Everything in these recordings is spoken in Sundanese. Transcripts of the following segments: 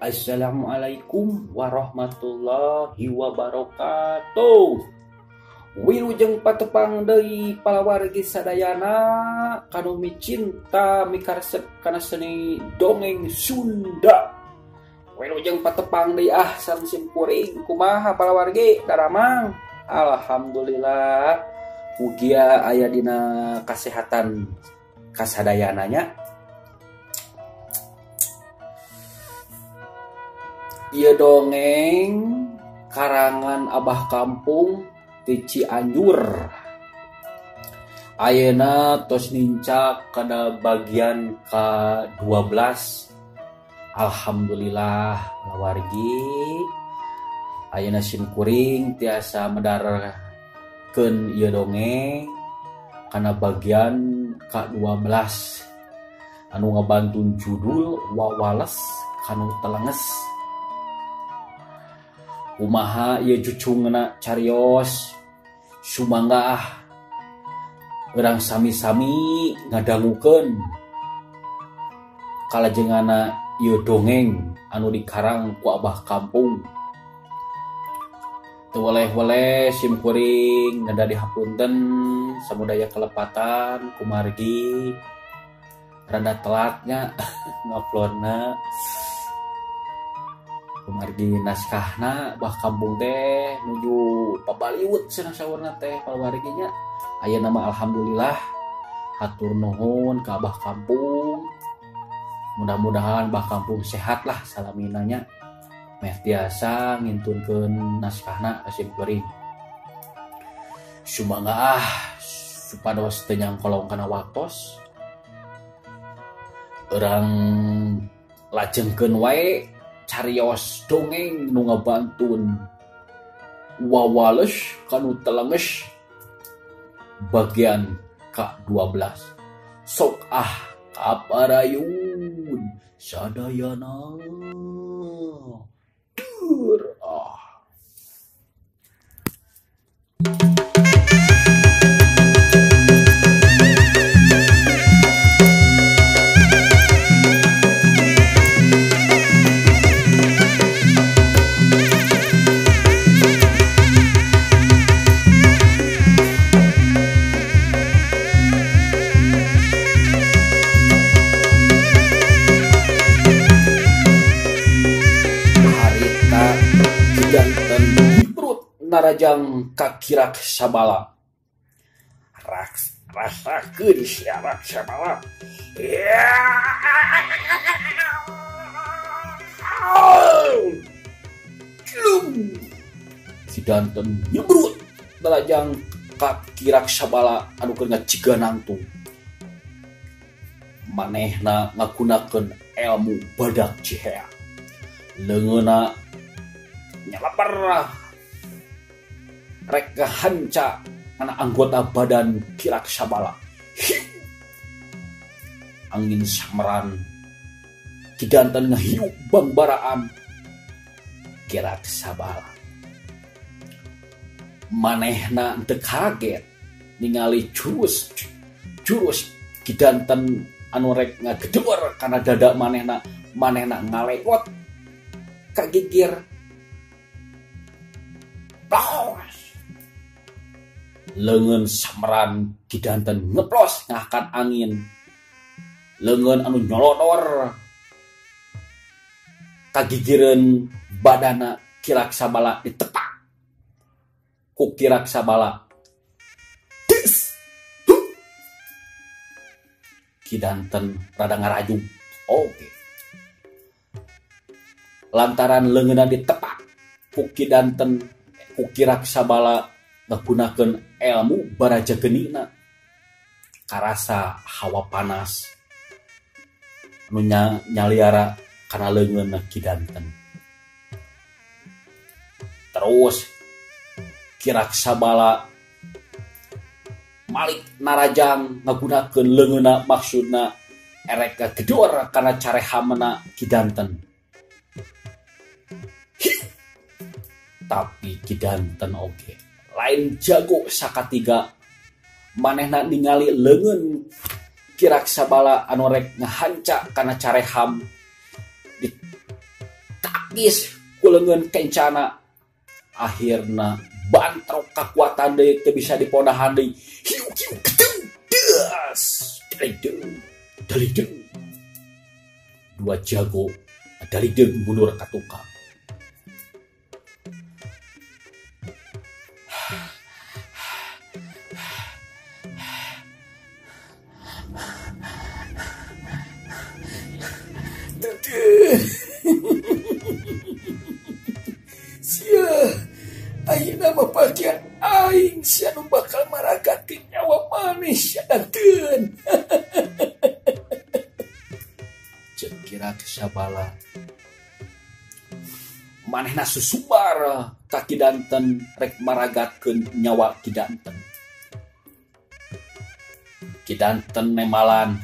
Assalamualaikum warahmatullahi wabarakatuh. Wilujeng patepang deui palawargi sadayana kanu micinta mikaresep kana seni dongeng Sunda. Wilujeng patepang deui ah sareng simkuring kumaha palawargi daramang. Alhamdulillah mugia aya dina kasehatan kasadayana nya. Ieu dongeng karangan Abah Kampung ti Cianjur. Ayeuna tos nincak kana bagian ka-12. Alhamdulillah lawargi ayeuna simkuring tiasa medarkeun ieu dongeng kana bagian ka-12 anu ngabantun judul Wawales Kanu Telenges. Kumaha ieu cucungna carios sumangga ah urang sami-sami ngadangukeun kalajengana ieu dongeng anu dikarang ku Abah Kampung. Teu weleh-weleh simkuring neda dihapunten samudaya kelepatan kumargi rada telatnya nguploadna. Kumargi naskahna Bah Kampung teh nuju pabaliut cenah saurna teh palawargi nya. Ayeuna mah alhamdulillah hatur nuhun ka Abah Kampung. Mudah-mudahan Bah Kampung sehat lah salamina nya. Meh tiasa ngintunkeun naskahna ka simkuring. Sumangga ah supados teu nyangkolong kana waktos. Urang lajengkeun wae carios dongeng nu ngabantun Wawales Kanu Telenges bagian ka-12. Sok ah kaparayun sadayana. Dur ah. Narajang kakirak sabala. Rasakeun sia sabala. Sidanten nyebrut narajang kakirak sabala anu keur ngaciga nangtung. Manehna ngagunakeun ilmu badak cihea. Leungeunna nyalaper rek hanca kana anggota badan Kirak Sabala. Angin sameran kidanten ngahiup bangbaraan Kirak Sabala. Manehna teu kaget ningali jurus kidanten anu rek ngagedor kana dada manehna, manehna ngalewot ka gigir. Plos. Leungeun sameran kidanten ngeplos ngahkan angin. Leungeun anu nyolodor kagigireun badana Kirak Sabala ditepak ku Kirak Sabala. Des. Kidanten rada ngarajug. Oke. Lantaran leungeunna ditepak ku kidanten ku Kirak Sabala ngagunakeun ilmu baraja genina karasa hawa panas anu nyaliara kana leungeunna kidanten. Terus Kirak Sabala malik narajang ngagunakeun leungeunna maksudna erek ngagedor kana carehamna kidanten. Tapi kidanten oge lain jago sakatiga manehna ningali leungeun Kirak Sabala anu rek ngahanca kana careham Ditakis ku leungeun kencana. Akhirna bantrok kakuatan deui teu bisa dipondahan deui. Hiu hiu ketung das. Dalideung dalideung. Dua jago dalideung mundur ka tukang. Sia, ayeuna mah bagian aing sia nu bakal maragatkeun nyawa maneh sia danteun. Ceuk Ki Raksabala. Manehna susumbar ka Ki Danten rek maragatkeun nyawa Ki Danten. Ki Danten nemalan.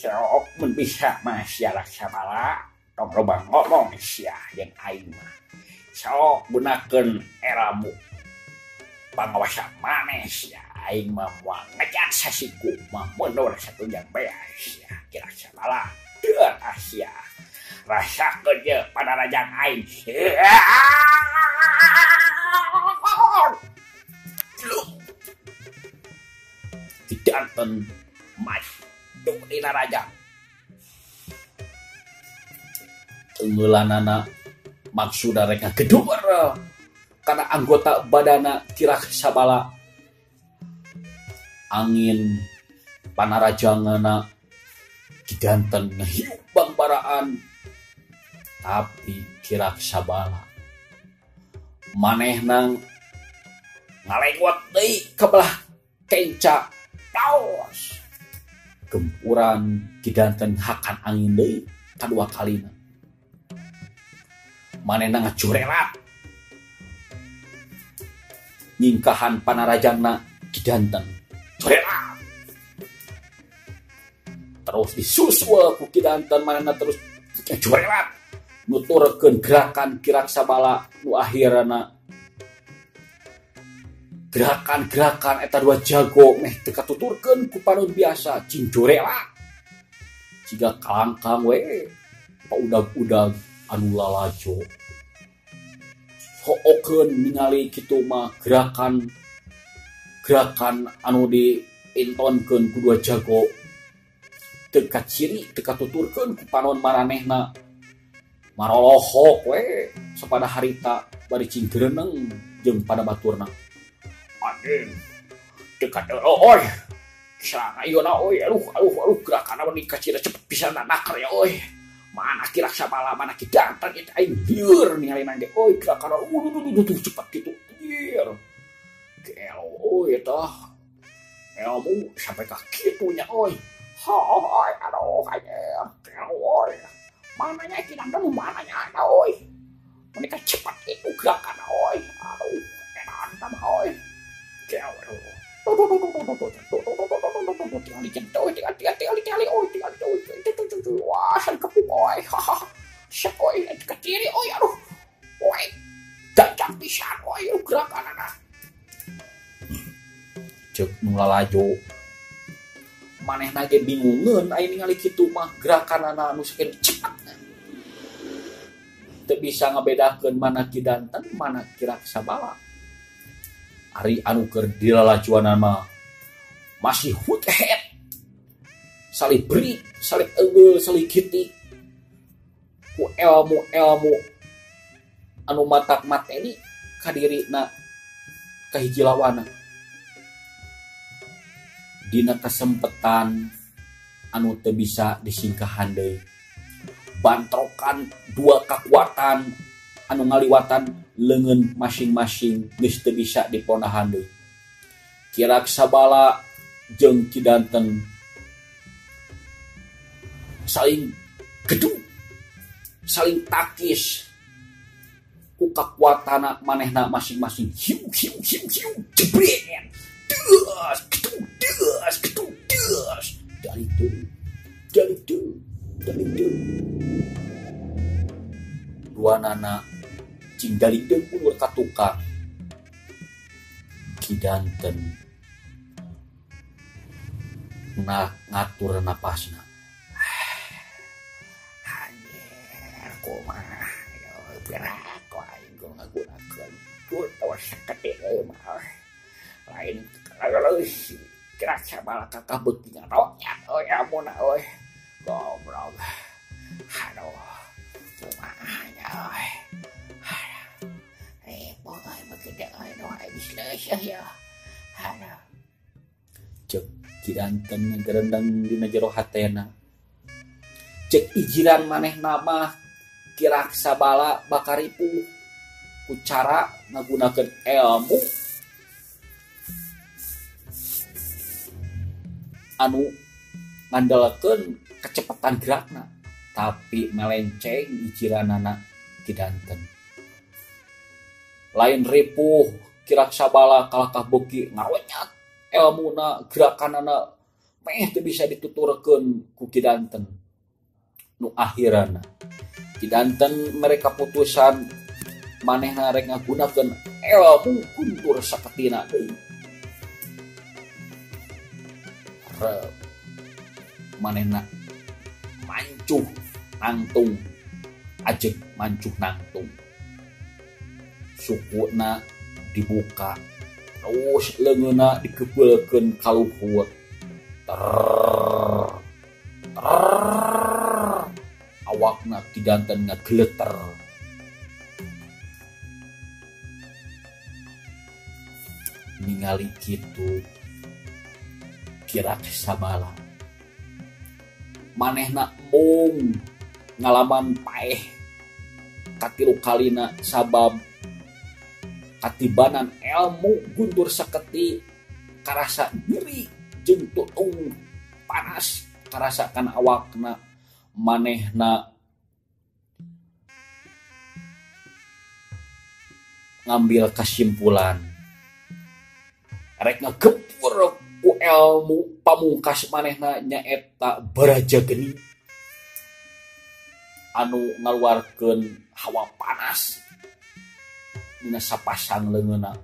Sok mun bisa mah sia Raksabala tong loba ngomong sia jeung aing mah. Sok gunakeun eramu pangawasa maneh sia aing mah moal ngejat sasiku mah mundur satunjang bea sia Ki Raksabala. Teu sia rasakeun ye panarajang aing. Ki Danten maju dina raja. Tenggelanana maksudna rek ngagedur kana anggota badana Ki Raksabala. Angin panarajangana Ki Danten ngehiup bangbaraan. Tapi Ki Raksabala manehna ngalengot deui ka belah kenca. Taos. Gempuran Ki Danten hakan angin deui kadua kalina. Manehna ngacurelat nyingkahan panarajangna Ki Danten. Curelat. Terus disusul ku Ki Danten manehna terus curelat nuturkeun gerakan Ki Raksabala nu akhirna gerakan-gerakan eta dua jago meh teu katuturkeun ku panon biasa cing curelat. Siga kalangkang we paudag-udag anu lalajo. Hookeun ningali kitu mah gerakan gerakan anu diintonkeun ku dua jago teu kaciri teu katuturkeun ku panon maranehna. Marolohok we sapada harita bari cing greneng jeung pada baturna. Anjing teu kadeuleu euy. Serang ayeuna euy, aduh aduh aduh gerakanna meni kacira cepet pisan naker ya euy. Mana Ki Raksabala mana Ki Danten eta aing lieur ningalina ge euy gerakanna duh cepet kitu. Lieur. Gelo euy eta. Ilmu sampai ka kitu nya euy. Hoi aduh anjing gelo euy. Mananya Ki Danten mananya euy. Meni cepet itu gerakanna euy. Aduh edan mah euy. Cek nu lalajo manehna ge bingungeun aya ningali kitu mah gerakanana anu sakitu cepet. Teu bisa ngabedakeun mana Ki Danten mana Ki Raksabala. Ari anu keur dilalajuanan mah masih hut-het. Salih beri, salih eungeul, salih kitik. Ku ilmu-ilmu anu matak mateni ka dirina ka hiji lawana. Dina kasempetan anu teu bisa disingkahan deui. Bantrokan dua kakuatan anu ngaliwatan leungeun masing-masing geus teu bisa diponahan deui. Ki Raksabala jeung Ki Danten saling gedung, saling takis ku kakuatana manehna masing-masing. Hiu hiu hiu hiu jebret. Deus, gedung, deus, gedung, deus. Dari itu, dari itu, dari itu. Dua nana cing dalideung ulur ka tukang. Ki Danten ngatur napasna. Kumaha berak aing ngagunakeun guntur saketi euy mah. Lain leus Ki Raksabala kakah beuki ngaronya euy amuna euy. Goblok. Aduh. Kumaha nya euy. Repot euy beuki teh euy nu aing geus leus ya. Aduh. Cek Ki Danten ngagerendeng dina jero hatena. Cek ijiran manehna mah Ki Raksabala bakal ripuh ku cara ngagunakeun ilmu anu ngandalkeun kecepatan gerakna, tapi melenceng ijiranana Ki Danten. Lain ripuh Ki Raksabala kalakah beuki ngawenyat elmuna gerakanana meh teu bisa dituturkeun ku Ki Danten. Nu akhirana Ki Danten mereka putusan manehna rek ngagunakeun ilmu guntur saketina deui. Manehna mancuh nangtung, ajeg mancuh nangtung. Sukuna dibuka, terus leungeunna dikebeulkeun ka luhur. Ter ter awakna Ki Danten ngageleter. Ningali kitu Ki Raksabala manehna embung ngalaman paeh katilu kalina sabab katibanan ilmu guntur saketi karasa nyeri jeung tutung panas karasakan awakna. Manehna ngambil kesimpulan rek ngegempur ku ilmu pamungkas manehna nyaeta baraja geni anu ngaluarkeun hawa panas dina sapasang leungeunna.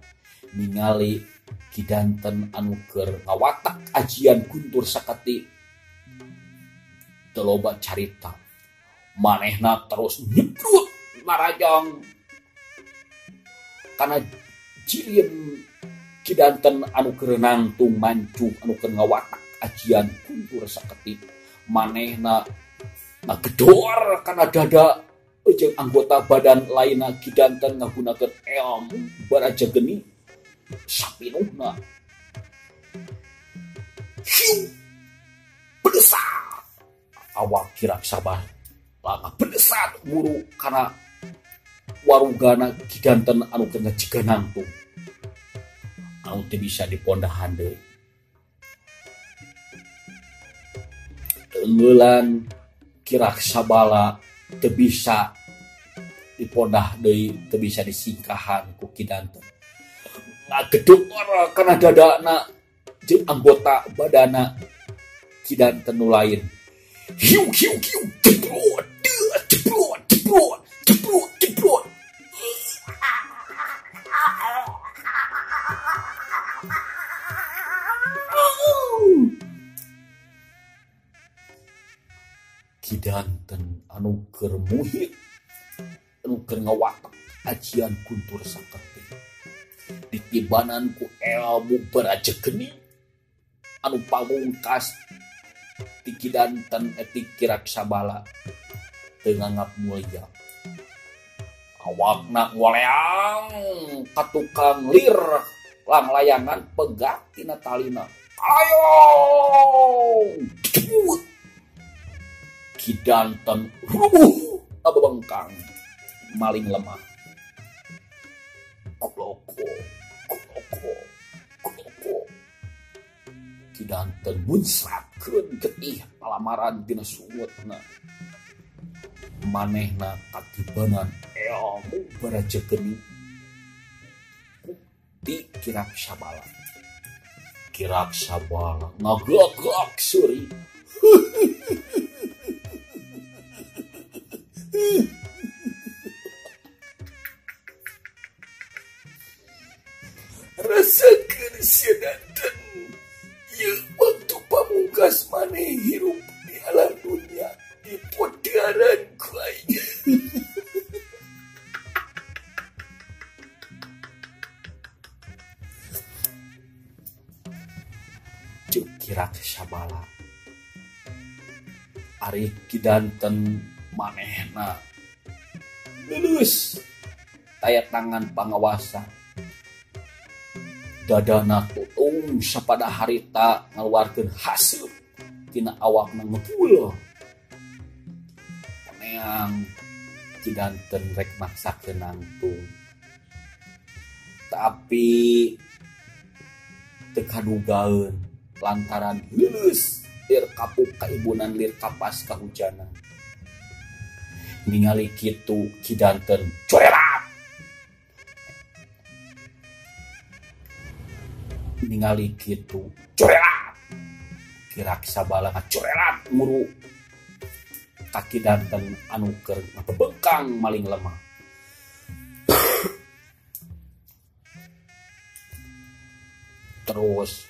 Ningali Ki Danten anu keur ngawatak ajian guntur saketi teu loba carita, manehna terus nyedut narajang kana jilin Ki Danten anu keur nangtung mancuh anu keur ngawatak ajian guntur saketi. Manehna ngagedor kana dada jeung anggota badan lainna Ki Danten ngagunakeun ilmu baraja geni sapinuhna. Hiu bedesat awak Ki Raksabala bedesat muru kana warugana Ki Danten anu keur ngajiga nangtung anu teu bisa dipondahan deui. Teungeulan Ki Raksabala teu bisa dipondah deui, teu bisa disingkahan ku Ki Danten. Ngagedor kana dadana jeung anggota badana Ki Danten nu lain. Hiu hiu hiu jebrot jebrot jebrot jebrot jebrot. Ki Danten anu keur muhit anu keur ngawatek ajian guntur saketi ditibanan ku ilmu baraja geni anu pamungkas ti Ki Danten ti Ki Raksabala teu nganggap mulia. Awakna ngoleang ka tukang lir langlayangan pegat tina talina. Ayo! Ki Danten rubuh ababengkang maling lemah. Kuloko, kuloko, kuloko. Ki Danten muncratkeun getih palamaran dina sungutna. Manehna katibanan ilmu baraja geni ti Ki Raksabala. Ki Raksabala ngagagak seuri. Rasakeun sia Danten ieu waktu pamungkas maneh hirup di alam dunia dipodaran ku aing. Ki Danten manehna lulus taya tangan pangawasa dadana tutung sapada harita ngaluarkeun haseup tina awakna ngepul paneang. Ki Danten rek maksakeun nangtung tapi teu kadugaeun lantaran lulus lir kapuk kaibunan lir kapas kahujanan. Ningali kitu Ki Danten corerat. Ningali kitu corerat. Ki Raksabala ngacorerat muru ka Ki Danten anu keur ngabebengkang maling lemah. Terus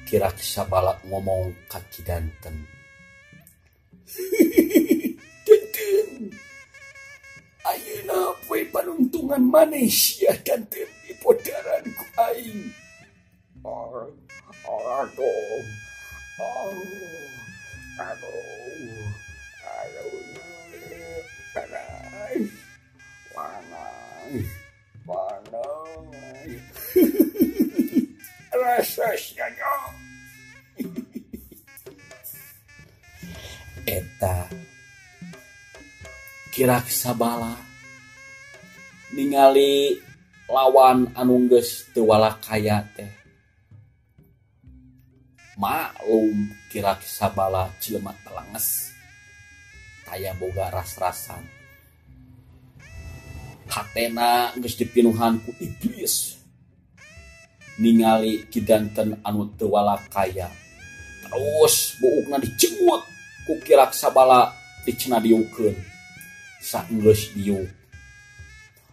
Ki Raksabala ngomong ka Ki Danten. Danten, ayeuna poe panungtungan maneh sia Danten dipodaran ku aing. Aduh, aduh, aduh, panai, panai, rasa sianya. Eta Ki Raksabala ningali lawan anu geus teu walakaya teh. Maklum Ki Raksabala jelema telenges taya boga ras-rasan. Hatena geus dipinuhan ku iblis. Ningali Ki Danten anu teu walakaya terus buukna dicengut ku Ki Raksabala dicenah diukeun. Saenggeus diuk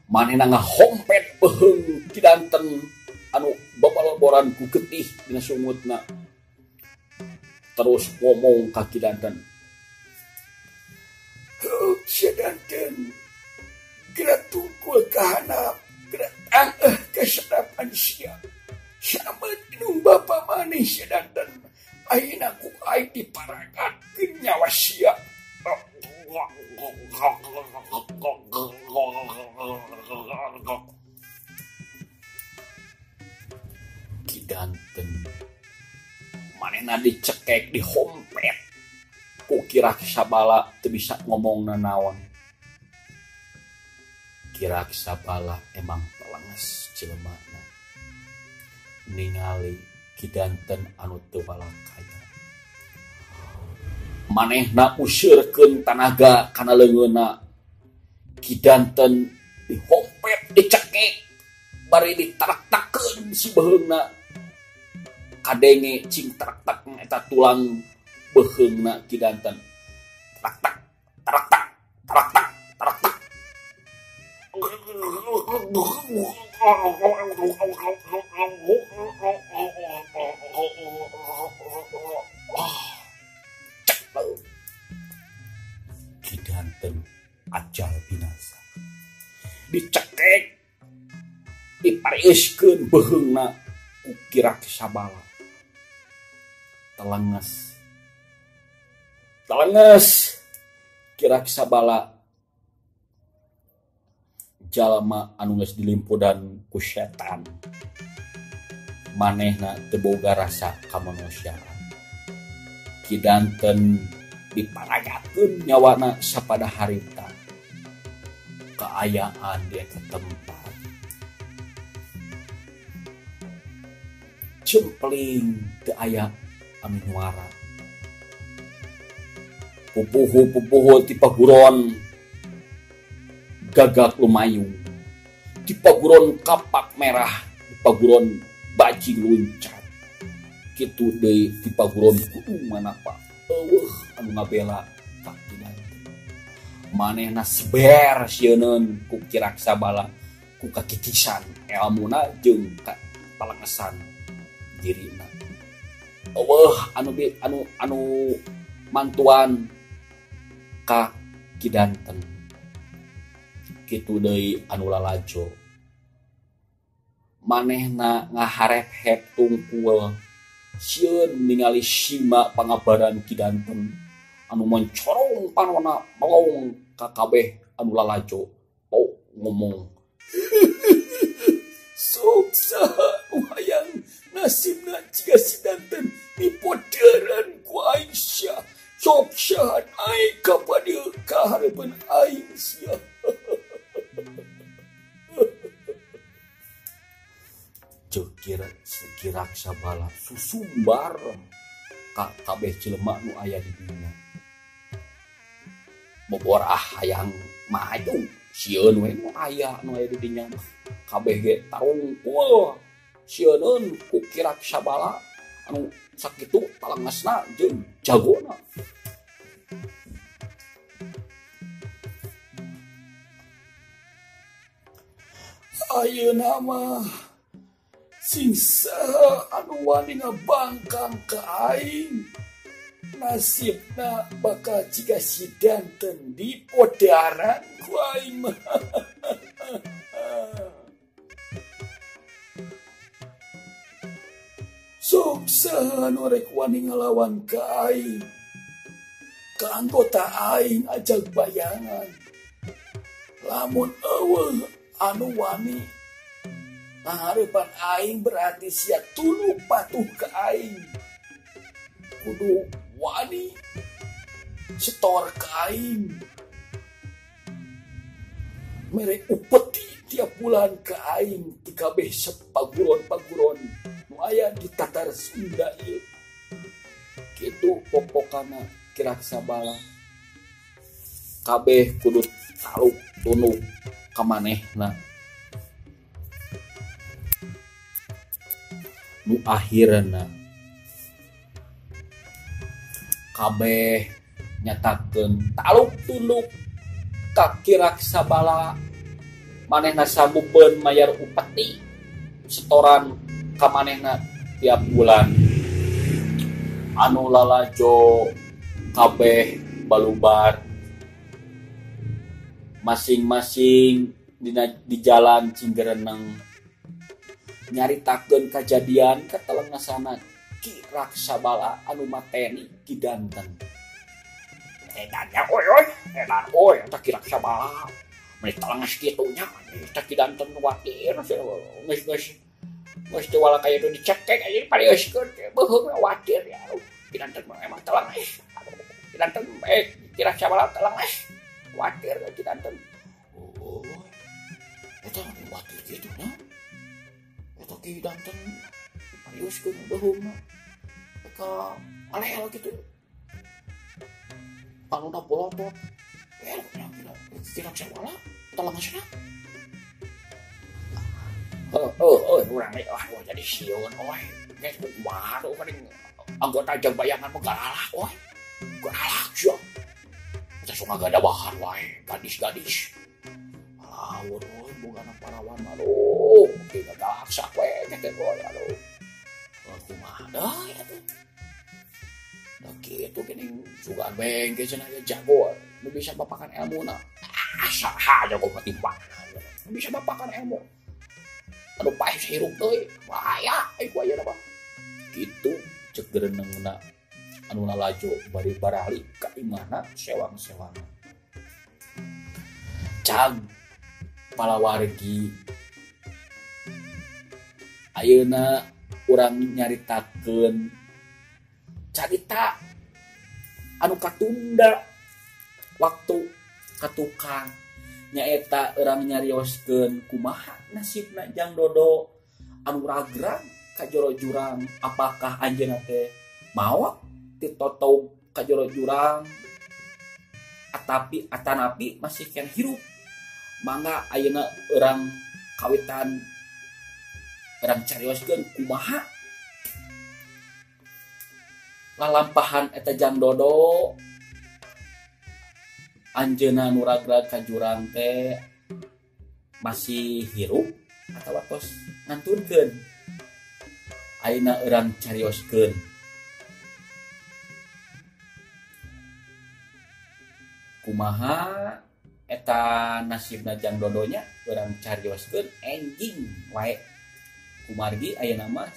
manehna ngahompet beuheung Ki Danten anu babaloboran ku getih dina sungutna. Terus ngomong ka Ki Danten, "Heuh sia Danten, geura tungkul ka handap, geura tangeuh ka sadapan sia. Sameut indung bapa maneh sia Danten, ayeuna ku aing diparagatkeun nyawa sia." Ki Danten manehna dicekek dihompet ku Ki Raksabala teu bisa ngomong nanaon. Ki Raksabala emang telenges jelemana. Ningali Ki Danten anu teu walakaya manehna useurkeun tanaga kana leungeunna. Ki Danten dihompet dicekek bari ditarak-takeun si beuheungna. Kadenge cing tarak-tak eta tulang beuheungna Ki Danten. Tarak-tak, tarak-tak, tarak-tak, tarak-tak. Ki Danten ajal binasa. Dicekek, dipareuskeun beuheungna ku Ki Raksabala. Telenges, telenges Ki Raksabala jalma anu geus dilimpudan ku setan. Manehna teu boga rasa kamanusiaan. Ki Danten diparagatkeun nyawana sapada harita. Kaayaan di eta tempat cempling teu aya anu nyuara. Pupuhu-pupuhu ti paguron gagak lumayung, di paguron kapak merah, di paguron bajing luncat. Kitu deui di paguron kudu manapa eueuh anu ngabela ka Ki Danten. Manehna seber sieuneun ku Ki Raksabala ku kakikisan elmuna jeung ka talengesan dirina. Eueuh anu mantuan ka Ki Danten. Kitu deui anu lalajo. Manehna ngaharep-hep tungkul Sieun ningali sima pangabaran Ki Danten anu mencorong panona melong ka kabeh anu lalajo. Pok ngomong, sok saha nu hayang nasibna jiga si Danten mipoderan ku aing sia. Sok saha naik ka padieu ka hareupeun aing sia. Ceuk Ki Raksabala susumbar ka kabeh jelema nu aya di dinya. Bobor ah hayang maju sieun we nu aya di dinya kabeh ge tarungkul sieuneun ku Ki Raksabala anu sakitu talengesna jeung jagona. Ayeuna mah sing saha anu wani ngabangkang ka aing nasibna bakal jiga si Danten di podaran ku aing mah. Sok saha anu rek wani ngalawan ka aing, ka anggota aing ajag bayangan. Lamun eueuh anu wani ngahareupan aing berarti sia tunduk patuh ka aing. Kudu wani setor ka aing. Mere upeti tiap bulan ka aing ti kabeh sepaguron-paguron nu aya di Tatar Sunda ieu. Kitu popokana Ki Raksabala. Kabeh kudu taluk tunduk ka manehna. Nu akhirna kabeh nyatakeun taluk tunduk ka Ki Raksabala. Manehna sanggupeun mayar upeti setoran ka manehna tiap bulan. Anu lalajo kabeh balubar masing-masing di jalan Cinggereneng nyaritakeun kajadian katelengesana Ki Raksabala anu mateni Ki Danten. Edan ya oi oi, edan oi eta Ki Raksabala. Meni telenges kitu nya, eta Ki Danten watir geus geus geus teu wala kaya itu dicekek aja parioskeun beuheung watir ya. Ki Danten emang telenges. Ki Danten Ki Raksabala telenges. Watir Ki Danten. Oh, eta watir kitu nya. Eta Ki Danten parioskeun beuheungna. Ka alel kitu. Panona bolotot. Ki Raksabala telengesna. Oh, urang we jadi sieun euy. Geus kumaha tuh paling anggota jang bayangan mah galak euy. Galak sia. Eta sok ngagadabahan wae gadis-gadis. Alah euy bogana parawan aduh, ge galak sak we teh euy aduh. Kumaha deui atuh. Da kitu geuning sugan beng ge cenah jago nu bisa bapakan elmuna. Ah saha jago mah timbang. Nu bisa bapakan ilmu. Aduh paeh hirup deui. Bahaya ai ku ayeuna mah. Kitu ceuk gerenengna anu lalajo bari barali ka imahna sewang-sewang. Cag palawargi ayeuna urang nyaritakeun carita anu katunda waktu katukang nyaeta urang nyarioskeun kumaha nasibna Jang Dodo anu ragrag ka jero jurang. Apakah anjeunna teh maot titotog ka jero jurang atapi atanapi masih keneh hirup? Mangga ayeuna urang kawitan urang carioskeun kumaha lalampahan eta Jang Dodo anjeunna nu ragrag ka jurang teh masih hirup atawa tos ngantunkeun. Ayeuna urang carioskeun kumaha eta nasibna Jang Dodonya, urang carioskeun enjing wae. Kumargi ayeuna mah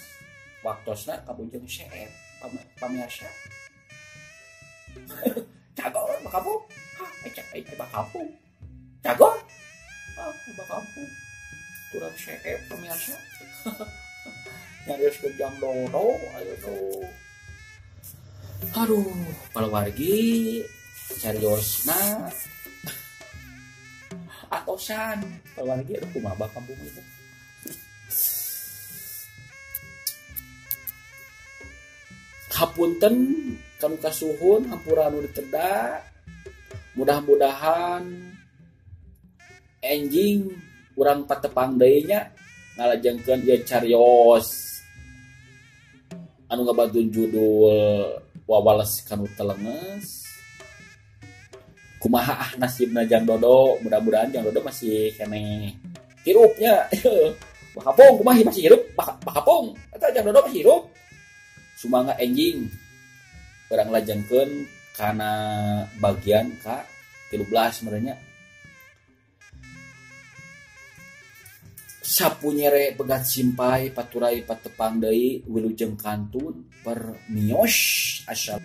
Waktosna kabujeng seep pamirsa. Cagor Abah Kampung. Hah, Abah Kampung. Cagor. Ah, Abah Kampung. Kurang seep pamirsa. Nyarios ke jam dodo, ayo tuh. Aduh, palawargi cariosna atosan. Palawargi aduh kumaha Abah Kampung itu. Hapunten kanu kasuhun hampura anu diteda. Mudah-mudahan enjing urang patepang deui nya ngalajengkeun ieu carios anu ngabantuan judul wawales kanu telenges. Kumaha ah nasibna Jang Dodo, mudah-mudahan Jang Dodo masih keneh hirupnya. Bah Kampung kumaha masih hirup, Bah Kampung eta Jang Dodo masih hirup. Sumangga enjing urang lajengkeun kana bagian ka 13 merenya. Sapu nyere pegat simpai paturai patepang deui wilujeng kantun permios asal.